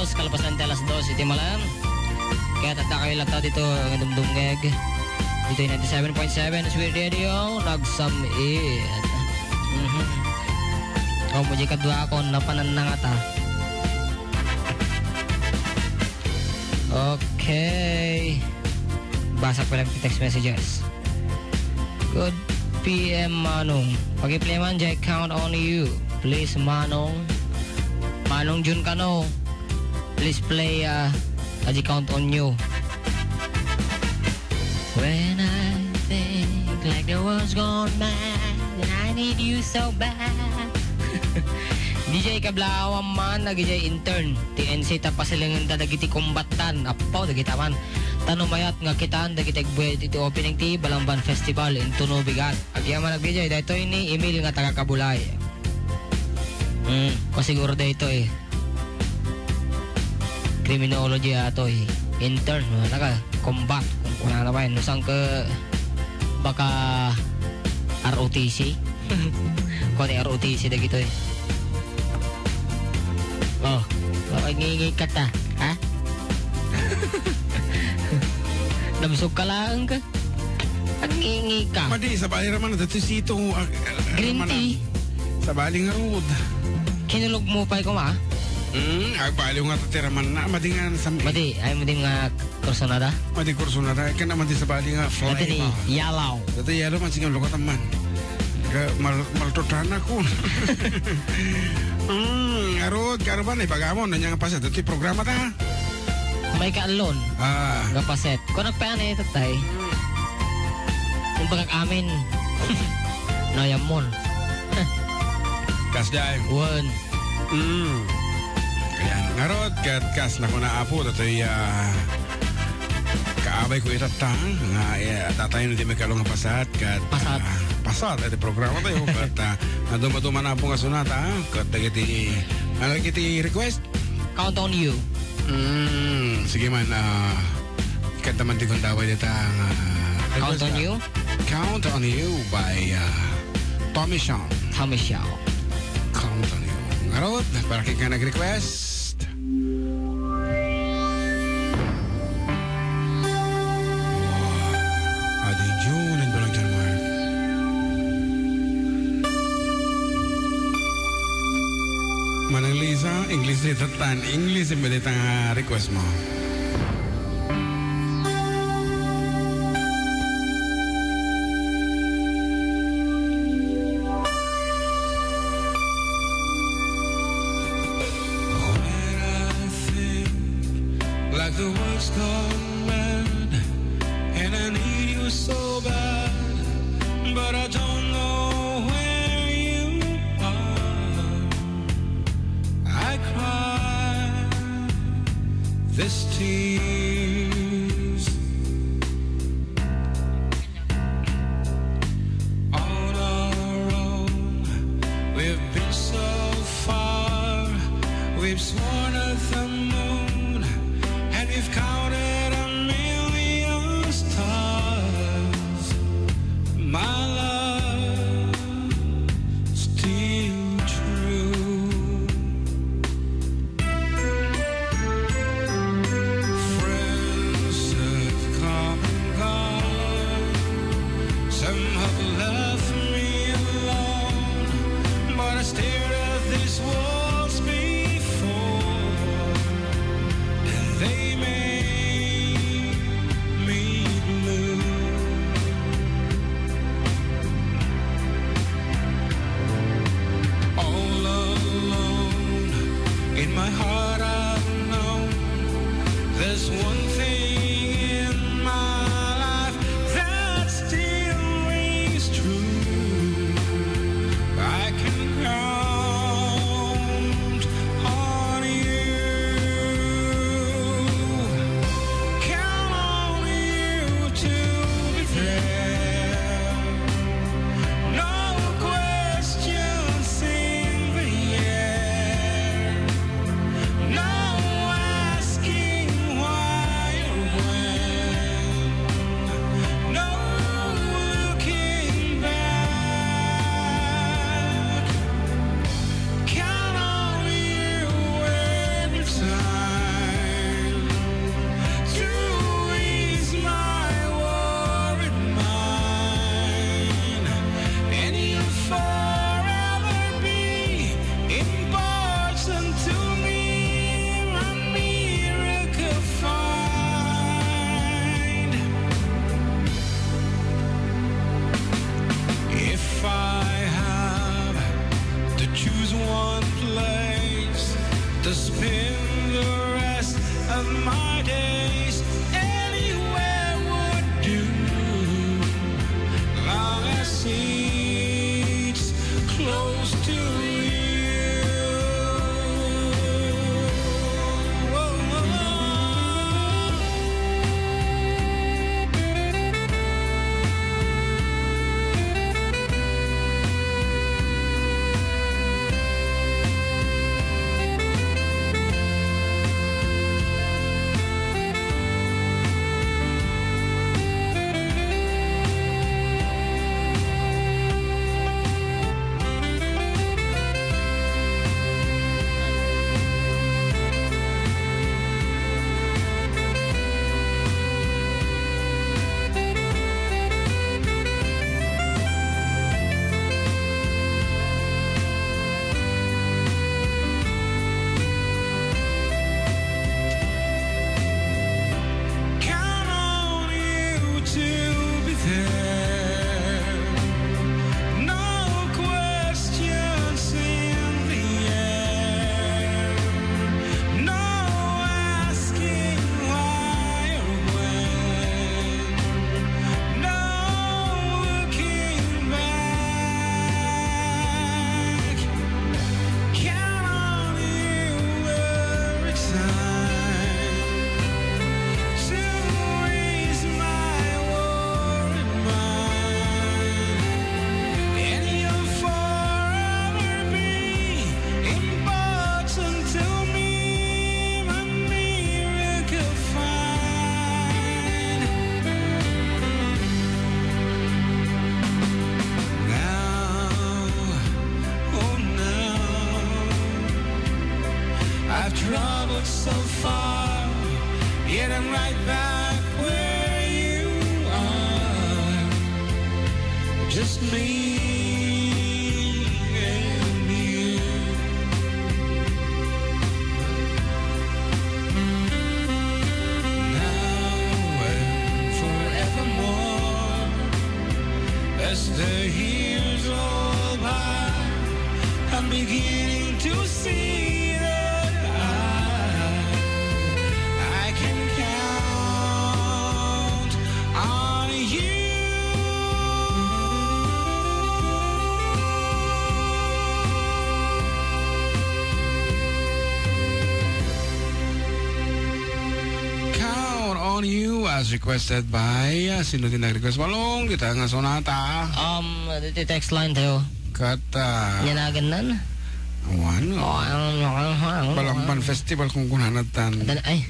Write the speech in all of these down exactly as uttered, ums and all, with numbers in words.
Kalpasan ti alas dos iti malam. Kayat adda kayo latta dito nga dumdumngeg. Dito yung ninety-seven point seven Sweet Radio, nagsam-it. Mhm. Oh, muji kadwa ako, napanan na nga ta. Okay. Basa ko lang ti text messages. Good P M, Manong. Pag-play man, jay count on you. Please, Manong. Manong Jun Cano. Please play, uh, Aji Count on You. When I think like the world's gone mad, and I need you so bad. D J Kablawan man, nag-D J intern. T N C ta pasilingan ta dagiti combat tan. Apo, dagita man. Tano mayat nga kitaan dagiti agbuyat iti opening ti Balamban Festival into no bigat. Agyaman agbijay, daytoy ni Emil nga taga Kabulay. Hmm, ko siguro daytoy. Criminology atoy. Intern, no? Naka combat. Kung kunana ba yun? Nusang ka baka R O T C? Kung ano R O T C dagitoy. Oh, oh, ngingi ka ta, ha? Nabsog ka laeng ka. Ang ngingi ka. Madi, sabali ra man, dati sito, ah, ah, Green tea. Sabali nga rod. Kinulog mo pa, kuma? Hmm, agbaliw nga tatiraman na, madi nga sam-, Madi, ay, madi nga kursunada? Madi kursunada, ay, ka naman di sabali nga fly Dati ni pa. Yalaw. Dati yalaw man, sige, lukatan man. Ka, mal-, maltutan ako. Hmm, arod, karuban, ipagamon, nanya nga paset, dati programa ta. May kaallon. Ah. Nga paset. Kung nagpaanay, tatay. Yung pagkakamin. Nayamon. Kas dai. One. Mm. Ayan. Ngarud, kat kas na kuna apo, datoy, ah, kaabay ko itatta, nga, eh, tatay no di may kalong nga pasat, kat, Pasat. ah, pasat, iti programa tayo, kat, ah, maduma-duma na po nga sunata, kat dagiti, ano, iti request? Count on you. Mm, sige man, ah, ikanta man ti gundaway dita nga Count on You? Count on You by, ah, Tommy Shaw. Tommy Shaw. Count on You. Ngarud, para kay ka nag-request. Wow. Adi June and Balang John Mark. Manang Lisa, English dita tan, English imbedita nga request mo. When I think like the world's gone mad, and I need you so bad, but I don't know where you are. I cry. This So far, yet I'm right back where you are. Just me and you. Now and forevermore, as the years roll by, I'm beginning to see that I, I can count on you. Count on You as requested by, ah, sino ti nag-request? Balong, dita nga sonata. Um, dito'y text line tayo. Kat, ah, Yanagan nan? Awan, oh. Oh, ano, ano, ano, ano, Balamban ano? Festival kung kunanatan. Atan-, ay.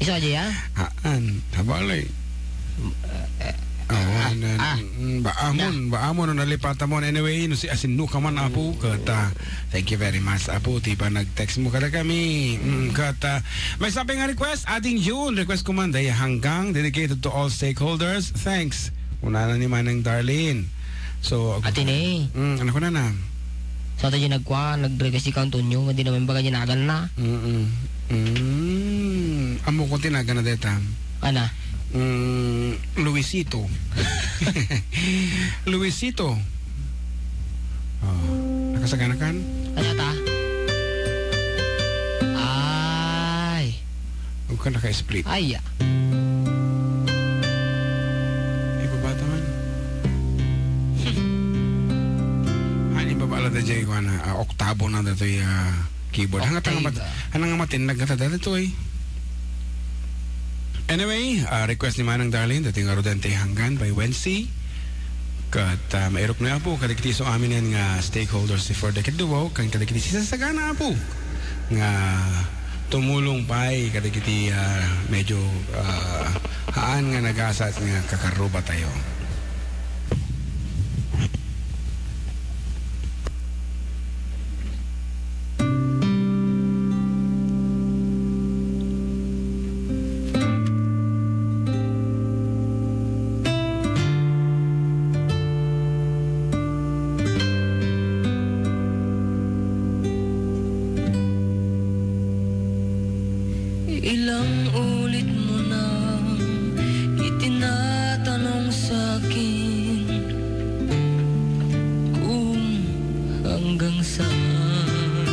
Isu a diay, ah? Haan, tabali. Eh, eh, Awan, ah, ah. Mm, baamon, Ah. baamon, no nalipatan mo. Anyway, no si asin no ka man, Apo, kat, ah, thank you very much, Apo, ti panag-text mo kadakami. Mm, kat, ah, maysa pay nga request, Ading June, request ko man, dayta Hanggang, dedicated to all stakeholders. Thanks. Kunana ni Manang Darlene. So, Ati ni. Mm, ano kunana? Sa ta di nagkua, nag-request ikaw, Antonio, nga di naman baga di nagan na. Mm-mm. Mm, amo ko tinagan na deta. Ana? Mm, Luisito. Luisito. Oh, nakasagana kan? Ano ta? Ay. Huwag ka naka-split. Ay, ah. Ibaba ta man. Ay, ibaba la da jay, kuwan, ah, oktabo na datoy, ah, keyboard. Hanga ta nga mat-, Octave. Hanga nga matin, nagkata datoy. Anyway, ah, request ni Manang Darlene, datoy nga Rodante Hanggan by Wency. Kat, ah, mairuknoy, Apo, kadagiti isu amin nga stakeholders ti Further ket Duwaw, ken kadagiti sisasagana, Apo, nga tumulong pay kadagiti, ah, medyo, ah, haan nga nagasat nga kakarrubatayo. Ilang ulit mo nang itinatanong sa'kin kung hanggang saan,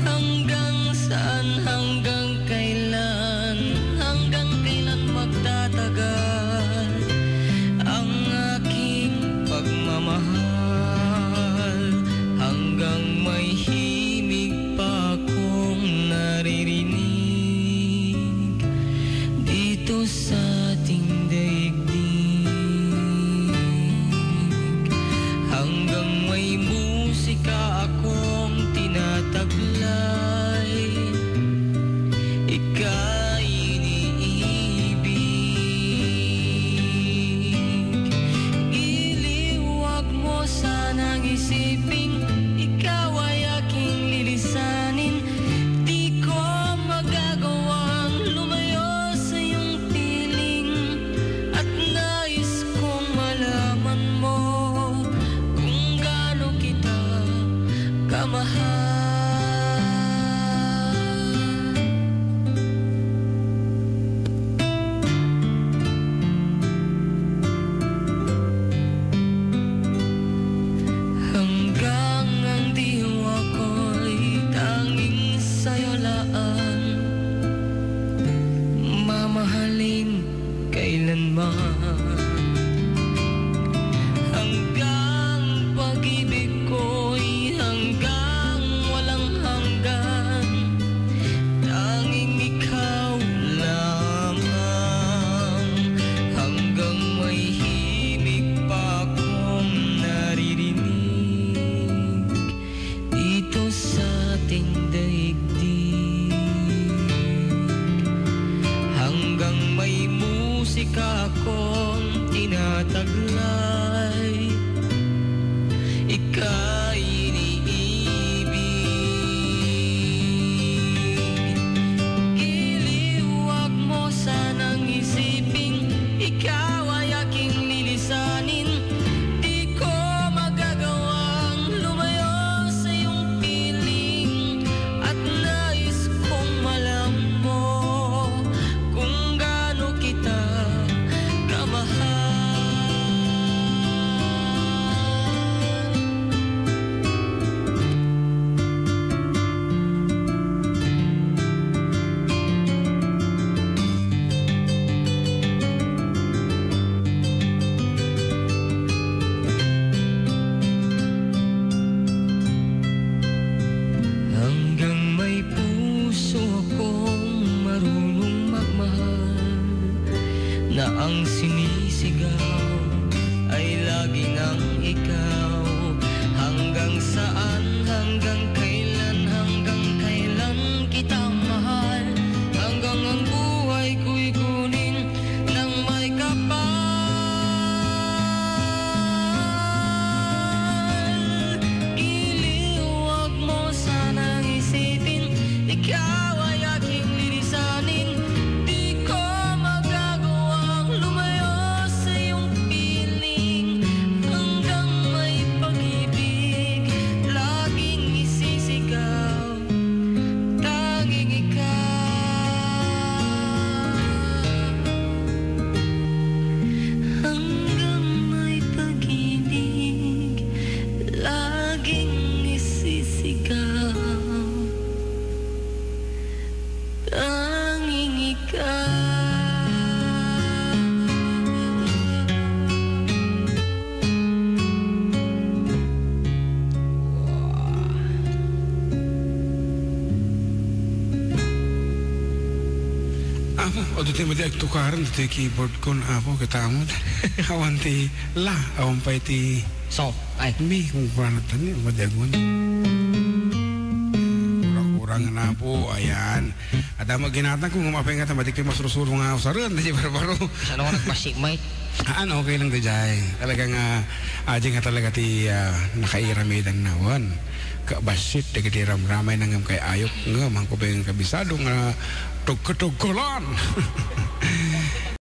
hanggang saan, hanggang kailan, hanggang kailan magtatagal ang aking pagmamahal, hanggang may himig pa akong naririnig dito sa ating daigdig. Hanggang may musika akong tinataglay, ika'y iniibig. Iliwag mo sanang isiping ikaw ay aking lilisanin. Di ko magagawang lumayo sa iyong piling at nais kong malaman mo kung gaano kita kamahal. Hanggang ang diwa ko'y tanging sa'yo laan, mamahalin kailanman. Hanggang pag-ibig ko'y hanggang walang hanggan, tanging ikaw lamang. Hanggang may himig pa akong naririnig dito sa ating daigdig. Hanggang may musika akong tinataglay, ika'y iniibig. Ang sinisigaw ay lagi nang ikaw. Hanggang saan, hanggang kailan, hanggang kailan kita mahal? Hanggang ang buhay ko'y kunin ng may kapal. Giliw, wag mo sanang isipin, ikaw ay aking lilisanin. Di ko magagawang lumayo sa iyong piling. Hanggang may pag-ibig, laging isisigaw, tanging ikaw. Hanggang may pag-ibig, laging isisigaw, tanging ikaw. Apo, adu ti madi agtukaran ti keyboard kon, Apo, kita mo. Awan ti la, awan pay ti So, ay. Mi, kung kuwan na tani, madi agwan. Kurang-kurang na po, ayan. Adda mo ginatang ko, ngem apay nga ta, madi kayo masurusuro nga usaren, di barbaro. Saan ako nagbasik, Mike? Ah, ano, okay lang, Dijay. Talaga nga, aji nga talaga ti, ah, nakairamidan na, wan. Kabasik, dagiti ramramay na ngem kay ayok, ngem, ang kubeng kabisado nga tugkutugkulan.